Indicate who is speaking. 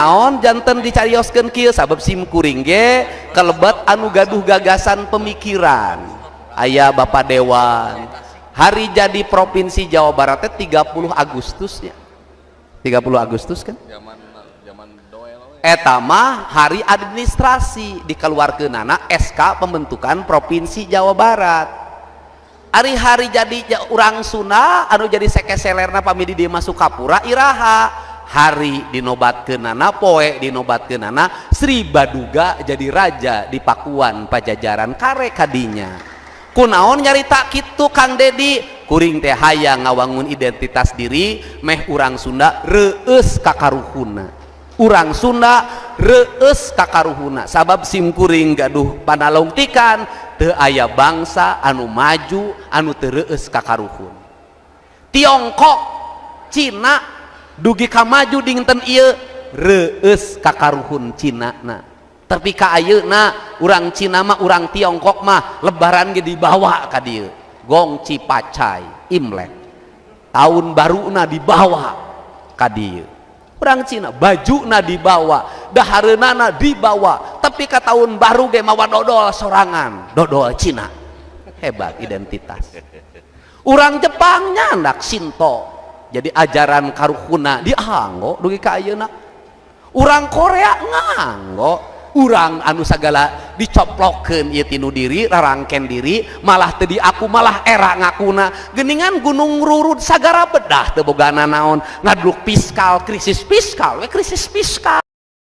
Speaker 1: Naon janten dicarioskeun kieu? Sabab sim kuring ge kelebet anu gaduh gagasan pemikiran. Aya Bapak Dewan, hari jadi Provinsi Jawa Barat teh 30 Agustus nya, 30 Agustus kan?
Speaker 2: Zaman zaman doel we.
Speaker 1: Eta mah hari administrasi, dikeluarkeunana SK pembentukan Provinsi Jawa Barat. Ari hari jadi urang Sunda anu jadi sekeselerna pami di dieu mah Sukapura iraha? Hari dinobatkeunana, poe dinobatkeunana Sri Baduga jadi raja di Pakuan Pajajaran, kare kadinya. Kunaon nyarita kitu, Kang Dedi? Kuring teh hayang ngawangun identitas diri meh urang Sunda reueus kakaruhuna, urang Sunda reueus kakaruhuna, sabab sim kuring gaduh panalungtikan teu aya bangsa anu maju anu teu reueus kakaruhun. Tiongkok, Cina dugi ka maju dinten ieu reueus kakaruhun Cina na. Tapi ka ayeuna urang Cina mah, urang Tiongkok mah lebaran ge dibawa ka dieu, Gongci Pacai, Imlek, tahun baruna dibawa ka dieu. Urang Cina bajuna dibawa, dahareunana dibawa, tapi ka tahun baru ge mawa dodol sorangan, dodol Cina. Hebat identitas. Urang Jepang nyandak Shinto, jadi ajaran karuhuna dianggo dugi ka ayeuna. Urang Korea nganggo. Urang anu sagala dicoplokeun ieu tinu diri, rarangken diri, malah teu diaku, malah era ngakuna. Geuningan Gunung Rurud sagara bedah teu boga naon, ngaduk fiskal, krisis fiskal we, krisis fiskal.